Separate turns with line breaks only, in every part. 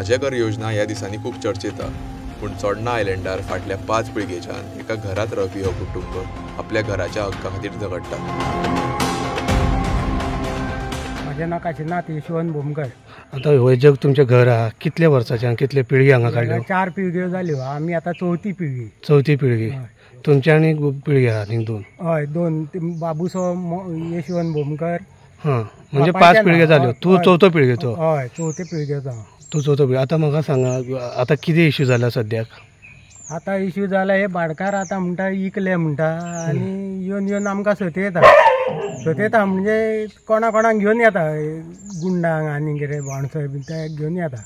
म्हाजें घर योजना ह्या दिसांनी खूब चर्चेत आहा, पूण चोडणा आयलंडार फाटल्या 5 पिळगेच्यान एका घरांत रावपी हो कुटुंब आपल्या घराच्या हक्का खातीर झगडटा.
म्हजें नांव काशिनाथ यशवंत भोमकर.
आतां हो जग तुमचें घर आहा, कितले वर्सांच्यान कितले पिळगी हांगा काडल्यो?
4 पिळग्यो जाल्यो, आमी आतां चवथी पिळगी.
चवथी पिळगी, तुमची आनी पिळगी आहा आनीक 2?
हय 2, बाबूसो यशवंत भोमकर.
हां, म्हणजे 5 पिळग्यो जाल्यो. तूं चवथो पिळगेचो?
हय, चवथे पिळगेचो.
तूं चवथो पिळगे. आतां म्हाका सांगा, आतां कितें इश्यू जाला सद्याक?
आतां इश्यू जाला हे भाटकार आतां म्हणटा इकले म्हणटा आनी येवन येवन आमकां सतयता. सतयता म्हणजे कोणा कोणाक घेवन येता, गुंडांक आनी कितें बाणसो बीन ते घेवन येता.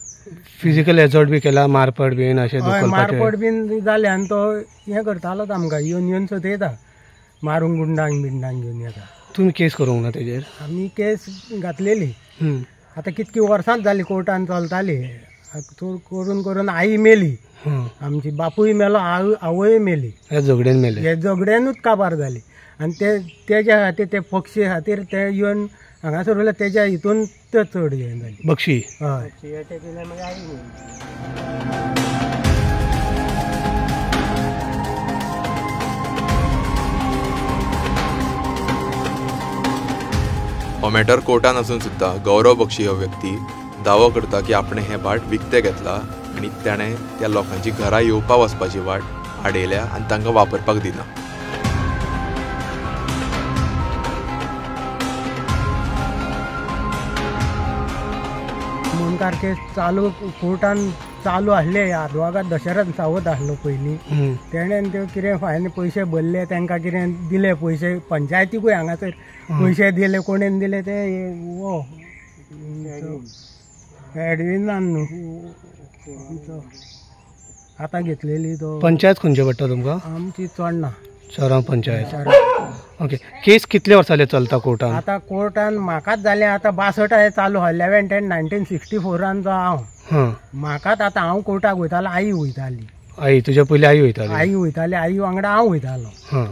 फिजिकल एजॉल्ट बी केला, मारपट बीन अशें?
हय, मारपट बीन जालें आनी तो हें करतालोच आमकां, येवन येवन सतयता, मारूंक गुंडांक बिंडांक घेवन येता.
तुमी केस करूंक ना तेजेर?
आमी केस घातलेली. आतां कितकी वर्सांच जाली कोर्टान चलताली, करून करून आई मेली आमची, बापूय मेलो, आवय मेली,
ह्या झगड्यान मेले.
हे झगड्यानूच काबार जाली. आनी ते तेज्या खातीर, ते पक्षी खातीर ते येवन हांगासर उरले, तेज्या हितून ते चड हें जाली
बक्षी.
हय,
हो मॅटर कोर्टान आसून सुद्दां गौरव बक्षी हो व्यक्ती दावो करता की आपणें हें भाट विकतें घेतलां आनी ताणें त्या लोकांची घरां येवपा वचपाची वाट आडयल्या आनी तांकां वापरपाक दिना.
मुंडकार केस चालू कोर्टान चालू आसले, आदवोगाद दशरथ सावत आसलो पयलीं, तेणेन त्यो कितें फायन पयशे भरले, तांकां कितें दिले पयशे, पंचायतीकूय हांगासर पयशे दिले, कोणेन दिले ते हो एडविनान न्हू आतां घेतलेली तो.
पंचायत खंयची पडटा तुमकां?
आमची चोडणा
चोरां पंचायत. ओके, केस कितले वर्सां जाले चलता कोर्टान?
आतां कोर्टान म्हाकाच जालें आतां 62 हें चालू आहा, 11/10/1964 जो हांव, म्हाकाच आतां हांव कोर्टाक वयतालो, आई वयताली.
आई तुज्या पयलीं आई वयताली?
आई वयताली, आई वांगडा हांव वयतालो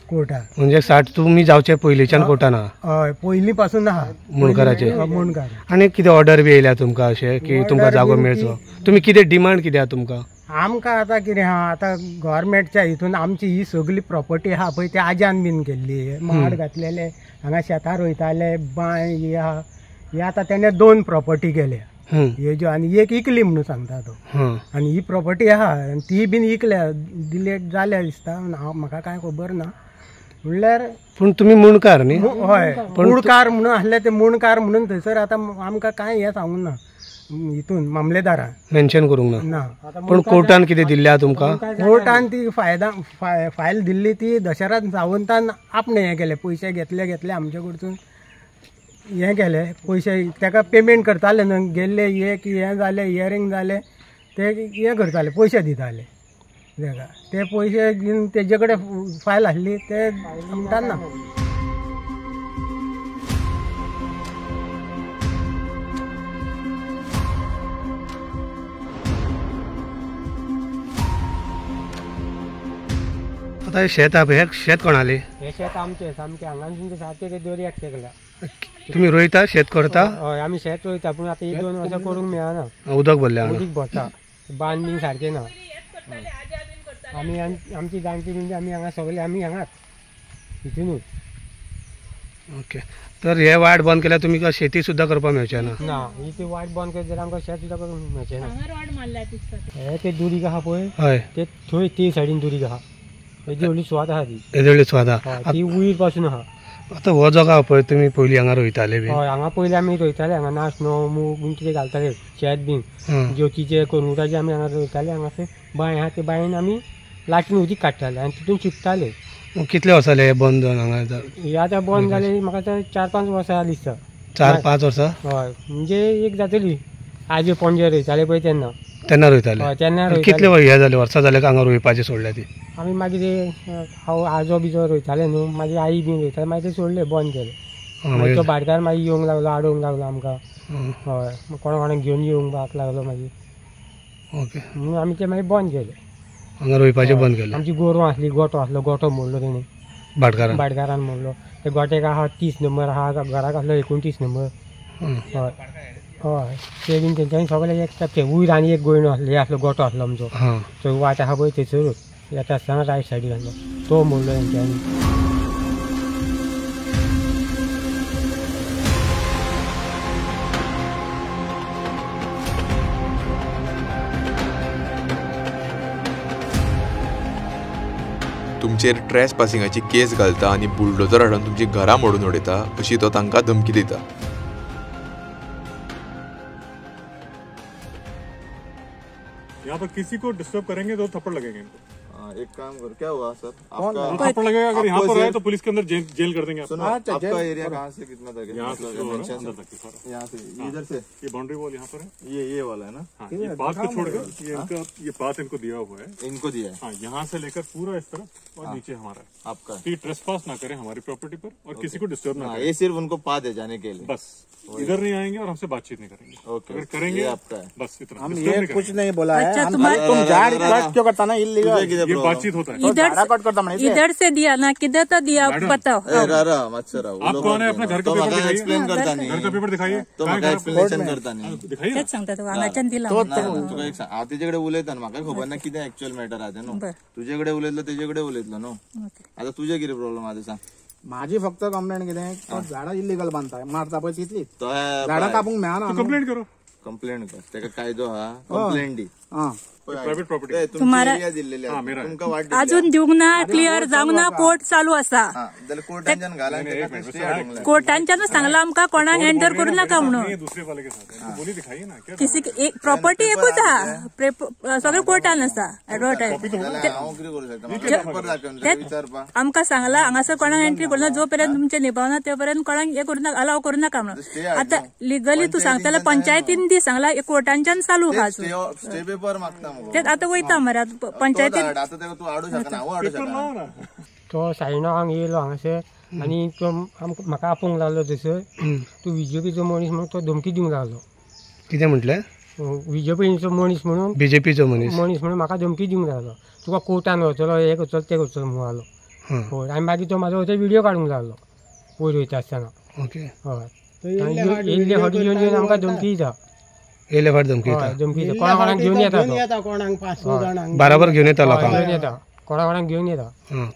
कोर्टाक.
म्हणजे 60 तुमी जावचे पयलींच्यान कोर्टान आहा?
हय, पयलीं पासून आहा
मुंडकाराचे.
मुंडकार.
आनी कितें ऑर्डर बी येयल्या तुमकां अशें की तुमकां जागो मेळचो? तुमी कितें डिमांड कितें आहा तुमकां?
आमकां आतां कितें आहा, आतां गव्हर्मेंटच्या हितून आमची ही सगळी प्रॉपर्टी आहा पळय, ती आज्यान बीन केल्ली, माड घातलेले, हांगा शेतां रोयताले, बांय ही आहा, ही आतां तेणें 2 प्रॉपर्टी केल्या हे ज्यो, आनी एक इकली म्हणून सांगता तो, आनी ही प्रॉपर्टी आहा आनी ती बीन इकल्या, डिलेट जाल्या दिसता, म्हाका कांय खबर ना. म्हणल्यार
पूण तुमी मुंडकार न्ही?
हय, मुंडकार म्हणून आसले ते मुंडकार म्हणून थंयसर आतां आमकां कांय हें सांगूंक ना हितून मामलेदारान
मेन्शन करूंक ना. पूण कोर्टान कितें दिल्लें आहा तुमकां?
कोर्टान ती फायदा फायल दिल्ली ती दशरथ सावंतान आपणें हें केलें, पयशे घेतले घेतले आमचे कडसून हें केलें, पयशे ताका पेमेंट करताले न्हू, गेल्ले एक हें जालें, हियरींग जालें, ते हें करताले, पयशे दिताले ताका, ते पयशे घेवन तेजे कडेन फायल आसली ते म्हणटा ना.
आतां हें शेत आहा, हें शेत कोणालें?
हें शेत आमचें सामकें, हांगासून सारकें ते दर्याक तेंकला.
तुमी रोयता, शेत करता?
हय, आमी शेत रोयता, पूण आतां 1-2 वर्सां करूंक मेळना,
उदक भरलें,
उदक भरता, बांद बीन सारकें ना. आमी आमची जाणटी म्हणजे आमी हांगा सगळे आमी हांगाच हितूनच.
ओके, तर हे वाट बंद केल्यार तुमी शेती सुद्दां करपाक मेळचें ना?
ना, ही ती वाट बंद केली जाल्यार आमकां शेत सुद्दां करूंक मेळचें ना. हे ते दुरीग आहा पळय,
हय,
ते थंय ते सायडीन दुरीग आहा, हेजी व्हडली सुवात आहा ती,
हेजी व्हडली सुवात आहा
ती वयर पासून आहा.
आतां हो जागो आहा पळय, तुमी पयलीं हांगा रोयताले बी?
हय, हांगा पयलीं आमी रोयताले, हांगा नाशणो मूग बीन कितें घालताले, शेत बीन ज्योतीचे कोरमुटाचे आमी हांगा रोयताले. हांगासर बांय आहा, ते बांयन आमी लाटून उदीक काडटाले आनी तितून शिंपताले.
कितले वर्सां जाले हें बंद जावन हांगा?
हे आतां बंद जालें म्हाका आतां 4-5 वर्सां दिसता.
4-5 वर्सां?
हय, म्हणजे एक जातली, आजी पणजे रोयताले पळय तेन्ना.
तेन्ना रोयताले?
हय, तेन्ना रोयताले.
कितले हे जाले वर्सां जाले हांगा रोयपाचें सोडल्या ती?
आमी मागीर हांव आजो बिजो रोयताले न्हू, मागीर आई बीन रोयताले, मागीर ते सोडले, बंद केले. मागीर तो भाटकार मागीर येवंक लागलो, आडोवंक लागलो आमकां. हय, कोणा कोणाक घेवन येवंक लागलो मागीर.
ओके,
म्हणून आमी ते मागीर बंद केले,
हांगा रोयपाचें बंद केलें.
आमची गोरवां आसली, गोठो आसलो, गोठो मोडलो तेणी,
भाटकारान?
भाटकारान मोडलो. ते गोट्याक आहा 30 नंबर आहा, घराक आसलो 29 नंबर. हय हय ते बीन तेंच्यांनी सगळे एक ते वयर आनी एक गोयणो आसलो, हे आसलो गोटो आसलो आमचो, तो वाट आहा पळय थंयसरूच येता आसतना रायट सायडीन आसलो तो मोडलो तेंच्यांनी.
तुमचेर ट्रेस पासिंगाची केस घालता आनी बुलडोजर हाडून तुमची घरां मोडून उडयता अशी तो तांकां धमकी दिता.
यहाँ पर किसी को डिस्टर्ब करेंगे तो थप्पड़ लगेंगे इनको.
एक काम करो, क्या हुआ सर? आपका
थप्पड़ लगेगा अगर यहाँ पर आए तो पुलिस के अंदर जेल कर देंगे.
सुनो, आपका एरिया कहाँ से कितना तक है?
यहाँ से अंदर तक सारा,
यहाँ से इधर से
ये बाउंड्री वॉल यहाँ पर है,
ये वाला है ना?
हाँ, ये पाथ को छोड़कर ये इनका ये पाथ इनको दिया हुआ है,
इनको दिया है.
हाँ, यहाँ से लेकर पूरा इस तरफ और नीचे हमारा है
आपका.
तो ट्रेस पास ना करें हमारी प्रॉपर्टी पर और किसी को डिस्टर्ब ना करें.
ये सिर्फ उनको पाथ है जाने के लिए,
बस इधर नहीं आएंगे और हमसे बातचीत नहीं करेंगे. अगर करेंगे
आपका है
बस इतना.
हम ये कुछ नहीं बोला है. तुम झाड़ कट क्यों करता ना? इलीगल
ये बातचीत होता है.
इधर से दिया ना, किधर तो दिया बताओ.
आप कौन है? अपना घर का पेपर दिखाइए.
एक्सप्लेन करता नहीं,
घर का पेपर दिखाइए.
तो म्हाका एक्सप्लेनेशन करता नहीं,
तेच सांगता तू हांगाच्यान दिला.
हांव तेजे कडेन उलयता, म्हाका खबर ना कितें एक्चुअल मॅटर आहा तें न्हू. तुजे कडेन उलयतलो तेजे कडेन उलयतलो न्हू. आतां तुजें कितें प्रॉब्लम आहा तें सांग.
माझी फक्त कंप्लेंट कितें, झाडां इलिगल बांदता मारता पळय तितलीच, झाडां कापूंक मेळना.
कंप्लेंट करो,
कंप्लेंट कर. तेका कायदो हा, कंप्लेंट दी.
प्रायव्हेट प्रॉपर्टी
तुम्हारा अजून दिवंक ना, क्लियर जावंक ना. कोर्ट चालू आसा, कोर्टांच्यानूच सांगला आमकां कोणाक एंटर करूं नाका म्हणून. किसी प्रॉपर्टी एकूच आहा, सगळें कोर्टान आसा एडवर्टायज. आमकां सांगला हांगासर कोणाक एंट्री करूं ना, जो पर्यंत तुमचें निभावना ते पर्यंत कोणाक हें करूं नाका, अलाव करूं नाका म्हणून. आतां लिगली तूं सांगता पंचायतीन दी सांगला, कोर्टांच्यान चालू आहा अजून. तेच आतां वयता मरे पंचायतीन.
तो सायनाक येयलो हांगासर आनी तो म्हाका आपोवंक लागलो थंयसर. तूं बीजेपीचो मनीस म्हणून तो धमकी दिवंक लागलो.
कितें म्हटलें?
बीजेपीचो मनीस म्हणून,
बीजेपीचो मनीस
म्हणून म्हाका धमकी दिवंक लागलो. तुका कोर्टान वचलो, हें करतलो तें करतलो म्हणून लागलो. हय, आनी मागीर तो म्हाजो थंय व्हिडियो काडूंक लागलो वयर वयता आसतना.
ओके,
हय, येयल्ले फावटी येवन येवन आमकां धमकी दिता.
येयले फावट धमकी दिता,
धमकी दिता. कोणा कोणाक घेवन येता,
कोणाक 5-6 जाणांक
बराबर घेवन येता, लोकांक
घेवन येता, कोणा कोणाक घेवन येता,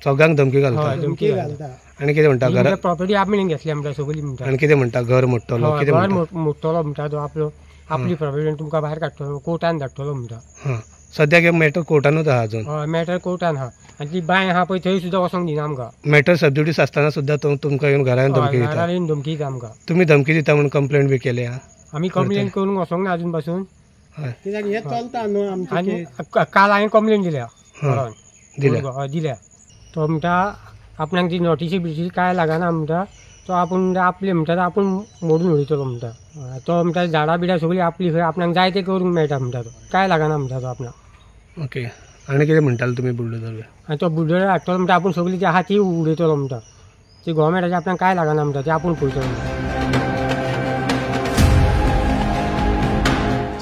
सगळ्यांक धमकी घालता,
धमकी घालता.
आनी कितें म्हणटा? घर
प्रॉपर्टी आपणे घेतली म्हणटा सगळी म्हणटा.
आनी कितें म्हणटा? घर मोडटलो, कितें
घर मोडटलो म्हणटा तो, आपलो आपली प्रॉपर्टी तुमकां भायर काडटलो, कोर्टान धाडटलो म्हणटा.
सद्याक हे मॅटर कोर्टानूच आहा अजून?
हय, मॅटर कोर्टान आहा. आनी ती बांय आहा पळय थंय सुद्दां वचोंक दिना आमकां.
मॅटर सबज्युडीस आसतना सुद्दां तो तुमकां येवन घरान धमकी दिता?
घरान येवन धमकी दिता आमकां.
तुमी धमकी दिता म्हणून कंप्लेंट बी केल्या?
आमी कंप्लेन करूंक वचोंक ना अजून पासून,
कित्याक हें चलता न्हू आमचें.
आनी काल हांवें कंप्लेन दिल्या,
दिल्या
दिल्या. तो म्हणटा आपणाक ती नोटीसी बिटीसी कांय लागना म्हणटा, तो आपूण म्हणटा आपली म्हणटा आपूण मोडून उडयतलो म्हणटा. तो म्हणटा झाडां बिडां सगळीं आपली खंय, आपणाक जाय तें करूंक मेळटा म्हणटा, तो कांय लागना म्हणटा तो आपणाक.
ओके, आनी कितें म्हणटाले तुमी बुलडोजर?
आनी तो बुलडोजर हाडटलो म्हणटा, आपूण सगळी ती आहा ती उडयतलो म्हणटा, ती गोवोरमेंटाची आपणाक कांय लागना म्हणटा, ती आपूण पळयतलो म्हणटा.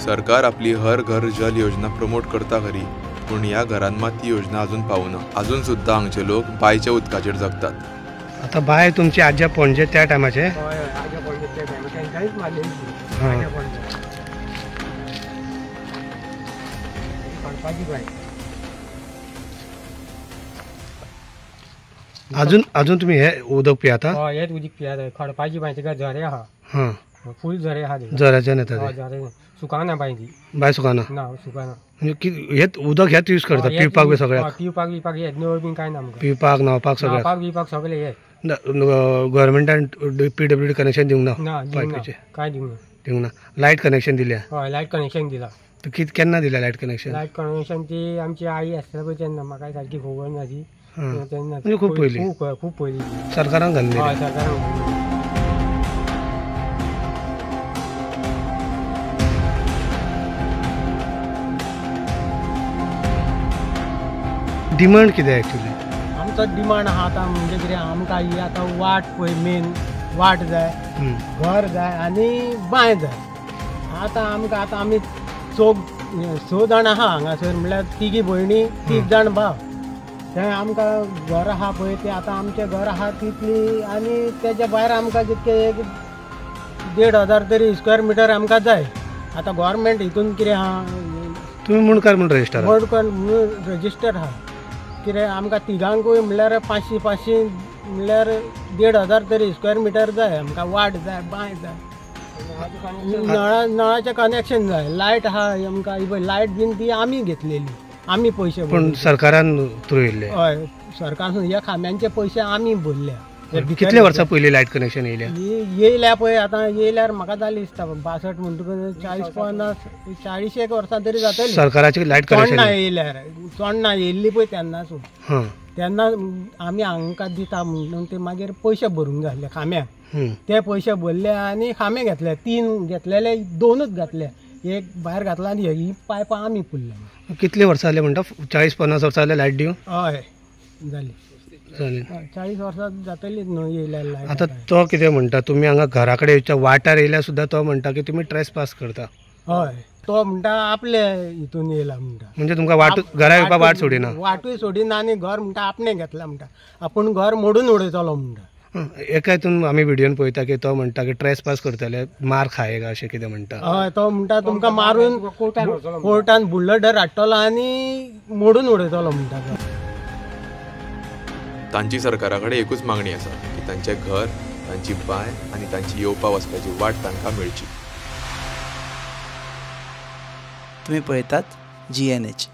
सरकार आपली हर घर जल योजना प्रमोट करता खरी, पूण ह्या घरान मात ती योजना अजून पावना. अजून सुद्दां हांगचे लोक बांयच्या उदकाचेर जगतात.
आतां बांय तुमची आज्या पणजे त्या टायमाचे?
हय, आज्या पणजे त्या टायमार तेंच्यांनीच मारलेली आज्या पणजे खणपाची बांय.
अजून अजून तुमी हे उदक पियाता?
हय, हेच उदक पियाता. खडपाची बांय, तिका झरे आहा, फूल झरे आहा,
झऱ्याच्यान येता.
झरे सुकाना बांय, ती
बांय सुकाना
ना, सुकाना.
म्हणजे हेच उदक हेच यूज करता पिवपाक बी सगळ्याक?
पिवपाक बिवपाक हेच, नळ बीन कांय ना आमकां.
पिवपाक न्हावपाक सगळ्याक,
न्हावपाक बिवपाक सगळें हेच.
गव्हर्मेंटान पीडब्ल्यूडी कनेक्शन दिवंक ना?
पायपीचें कांय दिवंक ना,
दिवंक ना. लायट कनेक्शन दिल्या?
हय, लायट कनेक्शन दिला.
कित केन्ना दिल्या लायट कनेक्शन?
लायट कनेक्शन ती आमची आई आसता पळय तेन्ना, म्हाका सारकी खबर ना ती तेन्ना,
खूब पयलीं,
खूब पयलीं
सरकारान घाल्ली.
हय, सरकारान.
डिमांड कितें एक्चुअली?
आमचो डिमांड आहा आतां म्हणजे कितें, आमकां ही आतां वाट पळय, मेन वाट जाय, घर जाय आनी बांय जाय. आतां आमकां आतां आमी 6 जाण आहा हांगासर, म्हणल्यार 3 भयणी 3 जाण भाव. तें आमकां घर आहा पळय तें आतां आमचें घर आहा तितली, आनी तेच्या भायर आमकां जितकें एक 1,500 तरी स्क्वेअर मिटर आमकां जाय. आतां गोवोरमेंट हितून कितें आहा,
तुमी मुंडकार म्हूण रजिस्टर,
मुंडकार म्हणून रजिस्टर आहा. कितें आमकां तिगांकूय म्हणल्यार 500 500 म्हणल्यार 1,500 तरी स्क्वेअर मिटर जाय आमकां. वाट जाय, बांय जाय, नळाचें कनेक्शन जाय, लायट आहा आमकां. लायट बीन ती आमी घेतलेली, आमी पयशे.
पूण सरकारान थ्रू येयल्ले?
हय, सरकारान ह्या खांब्यांचे पयशे आमी भरले.
कितले वर्सां पयलीं लायट कनेक्शन येयल्या?
येयल्या पळय आतां येयल्यार म्हाका जाली दिसता 62 म्हणटकच 40 50 40 एक वर्सां तरी जातली.
सरकाराची लायट कनेक्शन
चोडणा येयल्यार, चोडणा येयल्ली पळय तेन्नासून, तेन्ना आमी हांकां दिता म्हणून ते मागीर पयशे भरूंक जाय आसले खांब्यांक. ते पयशे भरले आनी खांबे घेतले, 3 घेतलेले, 2च घातले, एक भायर घातला आनी ही पायपां आमी पुरल्या.
कितले वर्सां जाले म्हणटा? 40-50 वर्सां जाले लायट दिवन?
हय जाली, 40 वर्सां जातली न्हू येयल्यार लायट.
आतां तो कितें म्हणटा, तुमी हांगा घरा कडेन येवच्या वाठार येयल्यार सुद्दां तो म्हणटा की तुमी ट्रेस पास करता.
हय, तो म्हणटा आपले हितून येयला म्हणटा,
म्हणजे तुमकां वाट घरा येवपाक वाट सोडिना?
वाटूय सोडिना आनी घर म्हणटा आपणें घेतला म्हणटा, आपूण घर मोडून उडयतलो म्हणटा.
एका हितून आमी व्हिडियोन पळयता की तो म्हणटा की ट्रेस पास करतले, मार खायेगा अशें कितें म्हणटा.
हय, तो म्हणटा तुमकां मारून कोर्टान बुलडर हाडटलो आनी मोडून उडयतलो म्हणटा.
तांची सरकारा कडेन एकूच मागणी आसा की तांचें घर, तांची बांय आनी तांची येवपा वचपाची वाट तांकां मेळची.
तुमी पळयतात GNH.